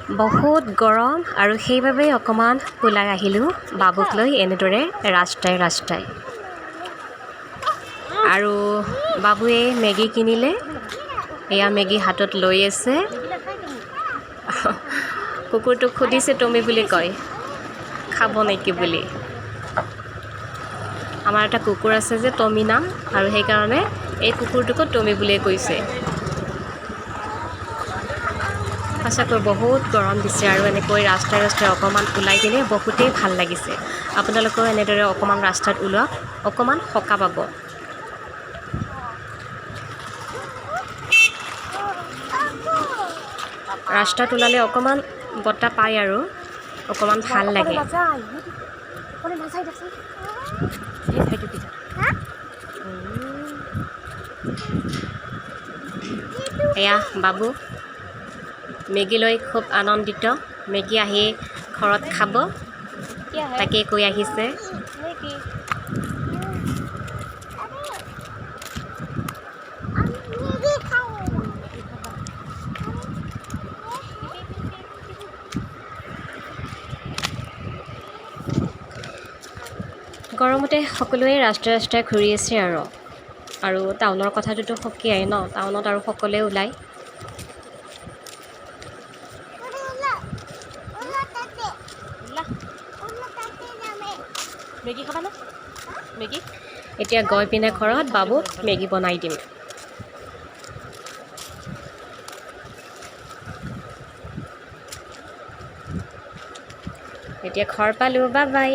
বহুত গৰম আৰু সেইবাবেই অকণমান ওলাই আহিলোঁ বাবুক লৈ এনেদৰে ৰাস্তাই ৰাস্তাই। আৰু বাবুৱে মেগী কিনিলে, এয়া মেগী হাতত লৈ আছে। কুকুৰটোক সুধিছে টমি বুলি কয়, খাব নেকি বুলি। আমাৰ এটা কুকুৰ আছে যে টমি নাম, আৰু সেইকাৰণে এই কুকুৰটোকো টমি বুলিয়ে কৈছে। সঁচাকৈ বহুত গৰম দিছে আৰু এনেকৈ ৰাস্তাই ৰাস্তাই অকণমান ওলাই দিলে বহুতেই ভাল লাগিছে। আপোনালোকেও এনেদৰে অকণমান ৰাস্তাত ওলোৱা অকণমান সকাহ পাব। ৰাস্তাত ওলালে অকণমান বতাহ পায় আৰু অকণমান ভাল লাগে। এয়া বাবু মেগী লৈ খুব আনন্দিত, মেগী আহি ঘৰত খাব তাকে কৈ আহিছে। গৰমতে সকলোৱে ৰাস্তাই ৰাস্তাই ঘূৰি আছে আৰু আৰু টাউনৰ কথাটোতো সুকীয়াই ন, টাউনত আৰু সকলোৱে ওলায়। এতিয়া গৈ পিনে ঘৰত বাবুক মেগী বনাই দিম। এতিয়া ঘৰ পালোঁ, বাই বাই।